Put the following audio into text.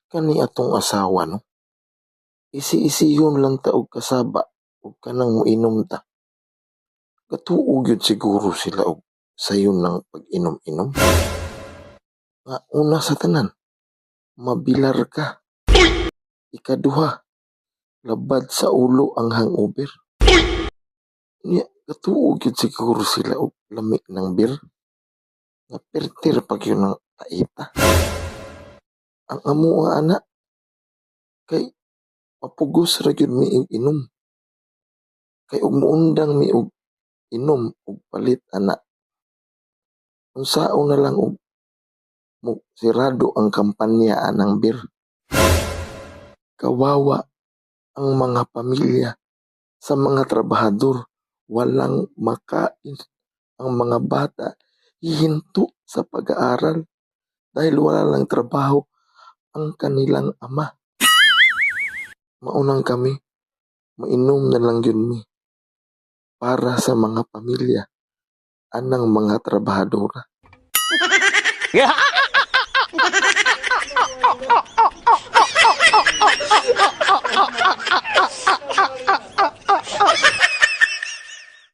Kani atong asawa, no? Isi-isihon lang ta og kasaba ug kanang moinom ta. Katuo gyud siguro sila og sayon ng pag-inom-inom. Nga una sa tanan, mabilar ka. Ikaduha, labad sa ulo ang hangover. Nya, katuo gyud siguro sila og lami ng beer. Nga perter pa gyud ng taita. Ang amoa ana kay mapugos ra gyud mi og inom. Kay og muundang mi og inom og palit ana, unsaon na lang og mo sirado ang kampanya anang beer. Kawawa ang mga pamilya sa mga trabahador, walang makain ang mga bata, hihinto sa pag-aaral dahil wala lang trabaho ang kanilang ama. Maunang kami, mainom na lang yun mi para sa mga pamilya anang mga trabahadora.